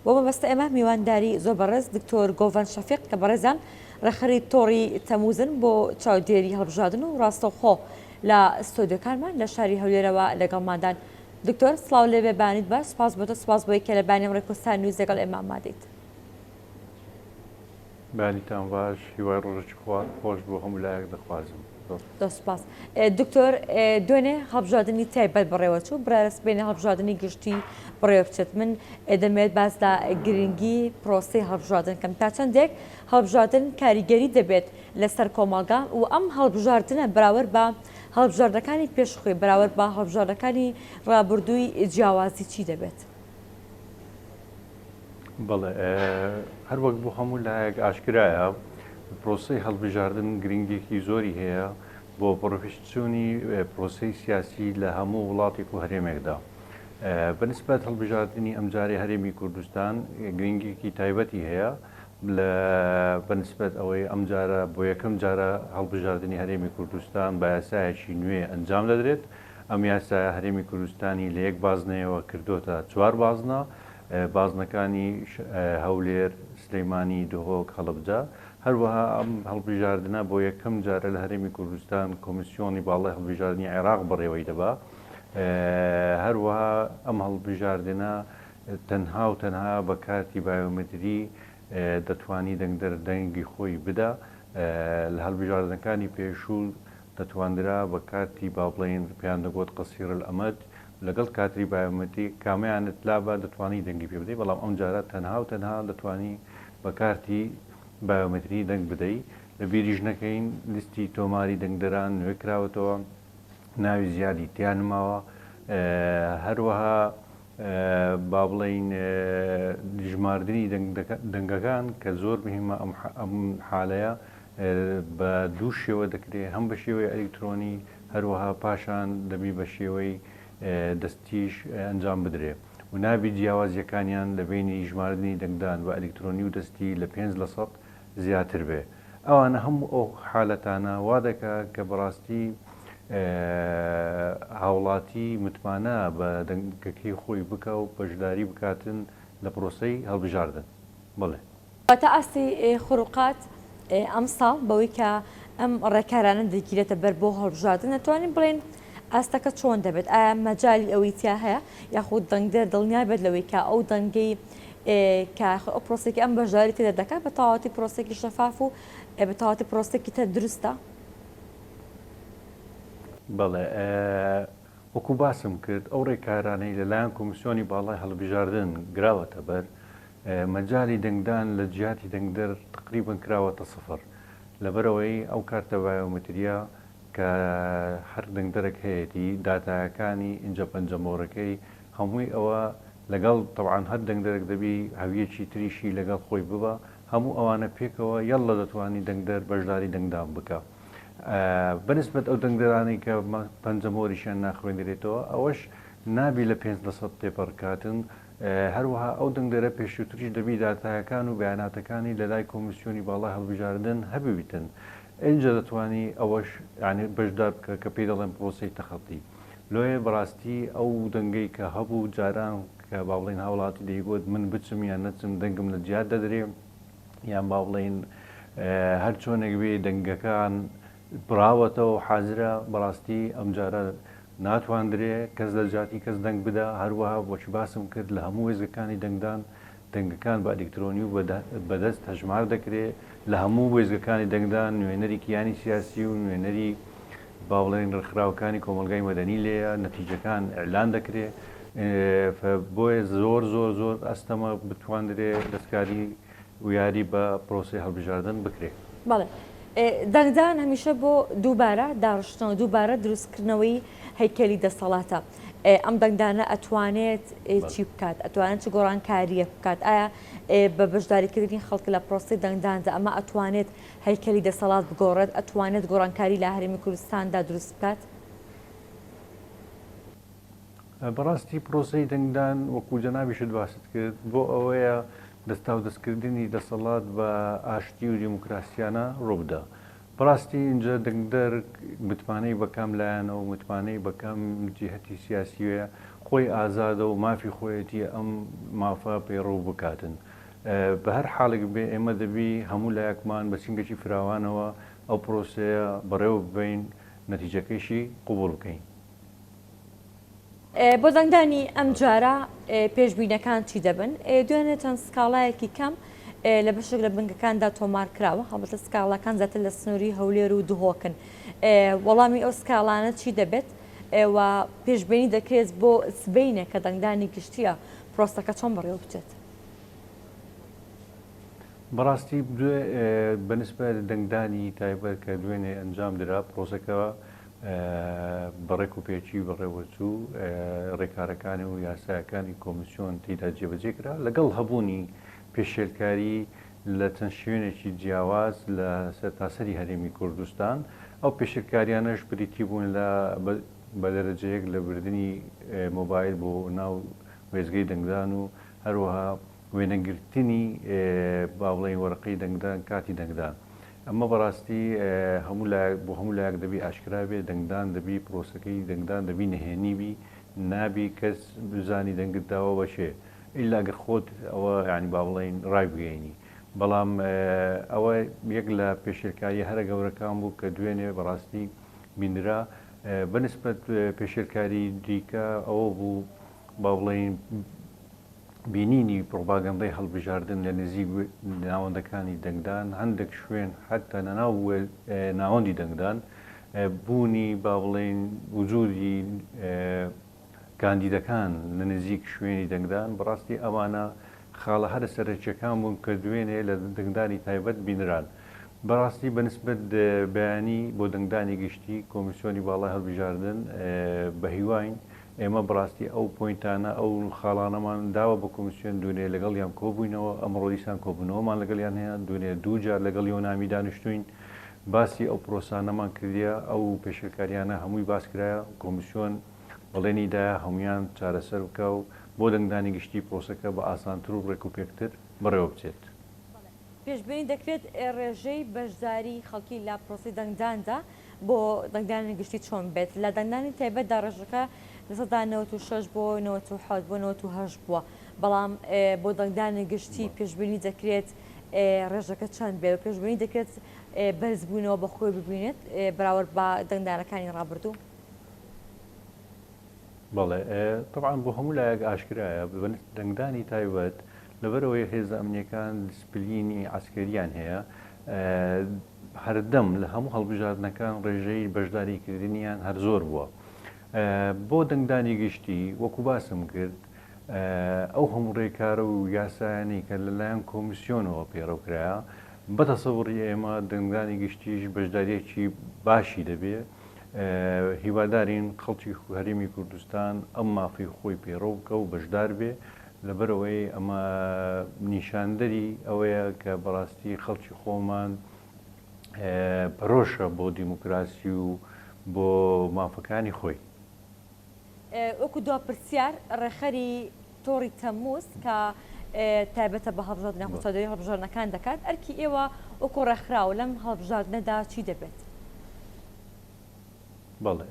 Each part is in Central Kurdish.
بۆ مەبەستە ئێمە میوانداری زۆر بەڕێز دکتۆر گۆڤەند شەفیق کە بەڕێزان ڕێکخەری تۆڕی تەموزن بۆ چاودێری هەڵبژاردن و ڕاستەوخۆ لە ستۆدیۆکانمان لە شاری هەولێرەوە لەگەڵماندان. دکتۆر سڵاو لێبێ بانیت باش سپاس بۆ تۆ سپاس بۆی کە لە بانی ئەمڕۆی کوردستان نیوز لەگەڵ ئێمە ئامادەیت. بەیانیتان باش هیوای ڕۆژێکی خۆش بۆ هەموو لایەک دەخوازم. زۆر سوپاس. دکتۆر دوێنێ هەڵبژاردنی تایبەت بەڕێوەچوو، بڕیارە سبەینێ هەڵبژاردنی گشتی بەڕێوە بچێت. من دەمەوێت باس لە گرنگی پرۆسەی هەڵبژاردن کەم. تا چەندێک هەڵبژاردن کاریگەری دەبێت لەسەر کۆمەڵگا و ئەم هەڵبژاردنە بەراورد بە هەڵبژاردنەکانی پێش خۆی، بەراورد بە هەڵبژاردنەکانی ڕابردووی جیاوازی چی دەبێت؟ بەڵێ هەر وەک بۆ هەموو لایەک ئاشکرایە پرۆسەی هەڵبژاردن گرنگێکی زۆری هەیە بۆ بەرەوپێشچوونی پرۆسەی سیاسی لە هەموو وڵاتێک و هەرێمێکدا. بەنسبەت هەڵبژاردنی ئەمجارەی هەرێمی کوردستان گرنگێکی تایبەتی هەیە لە بەنسبەت ئەوەی ئەمجارە بۆ یەکەم جارە هەڵبژاردنی هەرێمی کوردستان بە یاسایەکی نوێ ئەنجام دەدرێت. ئەم یاسایە هەرێمی کوردستانی لە یەک بازنەیەوە کردۆتە چوار بازنە، بازنەکانی هەولێر، سلیمانی، دهۆک، هەڵەبجە. هەروەها ئەم هەڵبژاردنە بۆ یەکەم جارە لە هەرێمی کوردستان کۆمیسیۆنی باڵای هەڵبژاردنی عێراق بەڕێوەی دەبا. هەروەها ئەم هەڵبژاردنە تەنها و تەنها بە کارتی بایۆمەتری دەتوانی دەنگدەر دەنگی خۆی بدا. لە هەڵبژاردنەکانی پێشوو دەتواندرا بە کارتی با بڵێین پێیان دەگۆت قصیر الامد لەگەڵ کاتری بایۆمەتریک کامەیانت لابا دەتوانی دەنگی پێ بدەی بەڵام ئەمجارە تەنها و تەنها دەتوانی بە کارتی بایۆمەتری دەنگ بدەی لە بیریش نەکەین لیستی تۆماری دەنگدەران نوێ کراوەتەوە ناوی زیادی تیا نماوە هەروەها با بڵێین ژماردنی دەنگەکان کە زۆر مهمە ئەم حالەیە بە دوو شێوە دەکرێ هەم بە شێوەی ئەلیکترۆنی هەروەها پاشان دەبی بە شێوەی دەستیش ئەنجام بدرێ و نابی جیاوازیەکانیان لە بەینی ژماردنی دەنگدان بە ئەلیکترۆنی و دەستی لە 5% زیاتر بێ. ئەوانە هەموو ئەو حالەتانە وا دەکا کە بەڕاستی هاوڵاتی متمانە بە دەنگەکەی خۆی بکا و بەشداری بکاتن لە پرۆسەی هەڵبژاردن. بەڵێ. واتە ئاستی خروقات ئەمساڵ بەوەی کە ئەم ڕێکارانە دەگیرێتە بەر بۆ هەڵبژاردن دەتوانین بڵێین ئاستەکە چۆن دەبێت؟ ئایا مەجالی ئەوەی تیا هەیە یاخود دەنگدەر دڵنیا بێت لەوەی کە ئەو دەنگەی کە ئەو پرۆسێکی ئەم بەشداری تێدا دەکات بە تەواوەتی پرۆسێکی شەفاف و بە تەواوەتی پرۆسێکی تەندروستە؟ بەڵێ وەکو باسم کرد ئەو ڕێکارانەی لەلایەن کۆمیسیۆنی باڵای هەڵبژاردن گراوەتە بەر مەجالی دەنگدان لە جیاتی دەنگدەر تەقریبەن کراوەتە سفر لەبەرئەوەی ئەو کارتە بایۆمەتریە کە هەر دەنگدەرێک هەیەتی داتایەکانی ئینجا پەنجەمۆرەکەی هەمووی ئەوە لەگەڵ تەبعەن هەر دەنگدەرێک دەبی هەویەکی تریشی لەگەڵ خۆی ببا هەموو ئەوانە پێکەوە یەڵلە دەتوانی دەنگدەر بەشداری دەنگدان بکا بەنسبەت ئەو دەنگدەرانەی کە پەنجەمۆریشیان ناخوێندرێتەوە ئەوەش نابی لە 5% تێپەڕکاتن هەروەها ئەو دەنگدەرە پێشووتریش دەبی داتایەکان و بەیاناتەکانی لەلای کۆمیسیۆنی باڵای هەڵبژاردن هەبویتن ئینجا دەتوانی ئەوەش یانی بەشدار بکە کە پێی دەڵێن پرۆسەی تەخەتی لۆیە بەڕاستی ئەو دەنگەی کە هەبوو جاران کە با بڵێین هاوڵاتی دەیگۆت من بچم یان نەچم دەنگم لە جیات دەدرێ یان با بڵێین هەر چۆنێک بێ دەنگەکان بڕاوەتەوە و حازرە، بەڕاستی ئەمجارە ناتواندرێ کەس لە جیاتی کەس دەنگ بدا، هەروەها وەکی باسم کرد لە هەموو وێستگەکانی دەنگدان دەنگەکان بە ئەلیکترۆنی و بە دەست هەژمار دەکرێ، لە هەموو وێستگەکانی دەنگدان نوێنەری کیانی سیاسی و نوێنەری با بڵێین ڕێکخراوەکانی کۆمەڵگای مەدەنی لێیە، نەتیجەکان ئیعلان دەکرێ، بۆیە زۆر زۆر زۆر ئەستەمە بتواندرێ دەستکاری و یاری بە پرۆسەی هەڵبژاردن بکرێ. بەڵێ دەنگدان هەمیشە بۆ دووبارە داڕشتنەوە، دووبارە دروستکردنەوەی هەیکەلی دەسەڵاتە. ئەم دەنگدانە ئەتوانێت چی بکات؟ ئەتوانێت چ گۆڕانکارییەک بکات؟ ئایا بە بەشداریکردنی خەڵک لە پرۆسەی دەنگداندا ئەمە ئەتوانێت هەیکەلی دەسەڵات بگۆڕێت؟ ئەتوانێت گۆڕانکاری لە هەرێمی کوردستاندا دروست بکات؟ بەڕاستی پرۆسەی دەنگدان وەکو جەنابیشت باست کرد بۆ ئەوەیە دەستاودەستکردنی دەسەڵات بە ئاشتی و دیموکراسیانە ڕووبدا. بەڕاستی ئینجا دەنگدەر متمانەی بە کام لایەنە و متمانەی بە کام جیهەتی سیاسیەیە. خۆی ئازادە و مافی خۆیەتی ئەم مافە پەیڕەو بکاتن. بە هەر حاڵێک بێ ئێمە دەبی هەموو لایەکمان بە سینگێکی فراوانەوە ئەو پرۆسەیە بەڕێوە ببەین، نەتیجەکەیشی قبوڵ بکەین. بۆ دەنگدانی ئەمجارە پێشبینەکان چی دەبن؟ دوێنێ چەند سکاڵایەکی کەم لە بەشێک لە بنکەکاندا تۆمار کراوە، هەڵبەتە سکاڵاکان زیاتر لە سنووری هەولێر و دهۆکن. وەڵامی ئەو سکاڵانە چی دەبێت و پێشبینی دەکرێت بۆ سبەینێ کە دەنگدانی گشتییە پرۆسەکە چۆن بەڕێوە بچێت؟ بەڕاستی بەنسبەت دەنگدانی تایبەت کە دوێنێ ئەنجام درا پرۆسەکە بە ڕێک و پێکی بەڕێوەچوو، ڕێکارەکانی و یاسایەکانی کۆمیسیۆن تێیدا جێبەجێ کرا، لەگەڵ هەبوونی پێشێلکاری لە چەند شوێنێکی جیاواز لە سەرتاسەری هەرێمی کوردستان، ئەو پێشێلکاریانەش بریتی بوون لە بە دەرەجەیەک لە بردنی مۆبایل بۆ ناو وێستگەی دەنگدان و هەروەها وێنەگرتنی با بڵێین وەرەقەی دەنگدان کاتی دەنگدان. ئەمە بەڕاستی هەموو لایەک بۆ هەموو لایەک دەبی ئاشکرا بێ، دەنگدان دەبی پرۆسەکەی دەنگدان دەبی نهێنی بی، نابی کەس بزانی دەنگت داوە بە کێ، ئیلا گەر خۆت ئەوە یانی با بڵێین ڕایبگەیەنی. بەڵام ئەوە یەک لە پێشێلکارییە هەرە گەورەکان بوو کە دوێنێ بەڕاستی بینرا. بە نسبەت پێشێلکاری دیکە ئەوە بوو با بڵێین بینینی پڕوپاگەندەی هەڵبژاردن لە نزیک ناوەندەکانی دەنگدان، هەندێک شوێن حەتتا لە ناو ناوەندی دەنگدان بوونی با بڵێین وجودی کاندیدەکان لە نزیک شوێنی دەنگدان، بەڕاستی ئەوانە خاڵە هەرە سەرەکیەکان بوون کە دوێنێ لە دەنگدانی تایبەت بینران. بەڕاستی بە نسبەت بەیانی بۆ دەنگدانی گشتی کۆمیسیۆنی باڵای هەڵبژاردن بەهیواین ئێمە بەڕاستی ئەو point انە، ئەو خاڵانەمان داوە بە کۆمیسیۆن، دوێنێ لەگەڵیان کۆبووینەوە، ئەمڕۆ دیسان کۆبوونەوەمان لەگەڵیان هەیە، دوێنێ دووجار لەگەڵ یۆنامی دانیشتووین، باسی ئەو پرۆسانەمان کردیە، ئەو پێشێلکارییانە هەمووی باس کرایە، کۆمیسیۆن بەڵێنی دایە هەموویان چارەسەر بکا و بۆ دەنگدانی گشتی پرۆسەکە بە ئاسانتر و ڕێکوپێکتر بەڕێوە بچێت. پێشبینی دەکرێت ڕێژەی بەشداری خەڵکی لە پرۆسەی دەنگداندا بۆ دەنگدانی گشتی چۆن بێت؟ لە دەنگدانی تایبەتدا ڕێژەکە 96% بۆ 97 بۆ 98 بووە، بەڵام بۆ دەنگدانی گشتی پێشبینی دەکرێت ڕێژەکە چەند بێت و پێشبینی دەکرێت بەرزبوونەوە بەخۆی ببینێت بەراورد بە دەنگدانەکانی ڕابردوو؟ بەڵێ تەبعەن بۆ هەموو لایەک ئاشکرایە دەنگدانی تایبەت لەبەرئەوەی هێزە ئەمنیەکان دیسپلینی عەسکەریان هەیە هەردەم لە هەموو هەڵبژاردنەکان ڕێژەی بەشداری کردنیان هەر زۆر بووە بۆ دەنگدانی گشتی وەکو باسم کرد ئەو هەموو ڕێکارە و یاسایانەی کە لەلایەن کۆمیسیۆنەوە پەیڕەو کرایە بە تەسەوڕی ئێمە دەنگدانی گشتیش بەشداریەکی باشی دەبێ هیوادارین خەڵکی هەرێمی کوردستان ئەم مافەی خۆی پەیڕەو بکە و بەشدار بێ، لەبەرئەوەی ئەمە نیشاندەری ئەوەیە کە بەڕاستی خەڵکی خۆمان پەرۆشە بۆ دیموکراسی و بۆ مافەکانی خۆی. وەکو دوا پرسیار، ڕێکخەری تۆڕی تەمموز کە تایبەتە بە هەڵبژاردن یاخود چاودێری هەڵبژاردنەکان دەکات، ئەرکی ئێوە وەکو ڕێکخراو لەم هەڵبژاردنەدا چی دەبێت؟ بەڵێ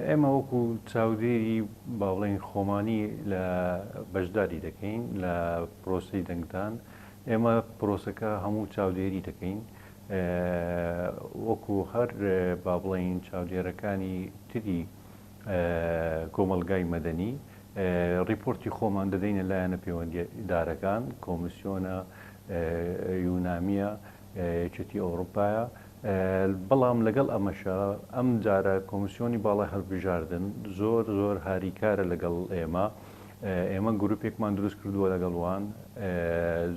ئێمە وەکو چاودێری با بڵێین خۆمانی لە بەشداری دەکەین لە پرۆسەی دەنگدان، ئێمە پرۆسەکە هەموو چاودێری دەکەین وەکو هەر با بڵێین چاودێرەکانی تری کۆمەڵگای مەدەنی ڕیپۆرتی خۆمان دەدەینە لایەنە پەیوەندیدارەکان، کۆمیسیۆنە یونامیە، یەکێتی ئەوڕوپایە، بەڵام لەگەڵ ئەمەشا ئەم جارە کۆمیسیۆنی باڵای هەڵبژاردن زۆر زۆر هاریکارە لەگەڵ ئێمە، ئێمە گروپێکمان دروست کردووە لەگەڵ وان،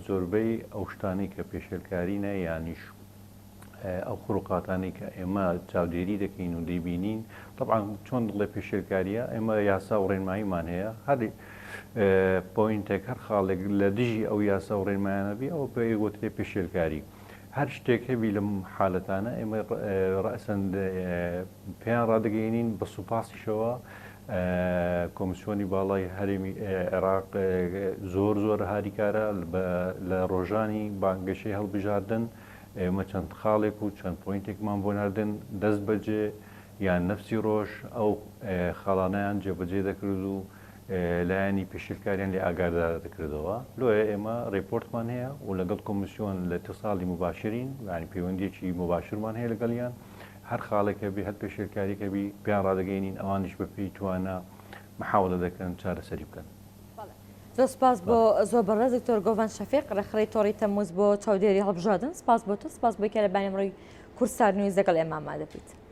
زۆربەی ئەو شتانەی کە پێشێلکارینە یانیش ئەو خروقاتانەی کە ئێمە چاودێری دەکەین و دەیبینین، تەبعەن چۆن دەڵێ پێشێلکارییە، ئێمە یاسا و ڕێنماییمان هەیە، هەر point ێک، هەر خاڵێک لە دژی ئەو یاسا و ڕێنمایانە بی، ئەوە پێی گوترێ پێشێلکاری. هەر شتێک هەبی لەم حالەتانە ئێمە ڕەئسەن پێیان ڕادەگەیەنین، بە سوپاسیشەوە کۆمیسیۆنی باڵای هەرێمی عێراق زۆر زۆر هاریکارە لە ڕۆژانی بانگەشەی هەڵبژاردن. ئێمە چەند خاڵێک و چەند point ێکمان بۆ ناردن دەست بەجێ یان نەفسی ڕۆژ ئەو خاڵانەیان جێبەجێ دەکرد و. لایەنی پێشێلکاریان لێ ئاگادار دەکردەوە. لۆیە ئێمە report مان هەیە و لەگەڵ کۆمیسیۆن لە اتصالی مباشرین، یانی پەیوەندیەکی مباشرمان هەیە لەگەڵیان، هەر خاڵێک هەبی، هەر پێشێلکاریەک هەبی پێیان ڕادەگەینین، ئەوانیش بە پێی توانا محاولە دەکەن چارەسەری بکەن. زۆر سپاس بۆ زۆر بەڕێز دکتۆر گۆڤان شەفیق ڕێکخەری تۆڕی تەموز بۆ چاودێری هەڵبژاردن، سپاس بۆ تۆ، سپاس بۆی کە لە بانی ئەمڕۆی کوردستان نیوز لەگەڵ ئێمە ئامادە بوویت.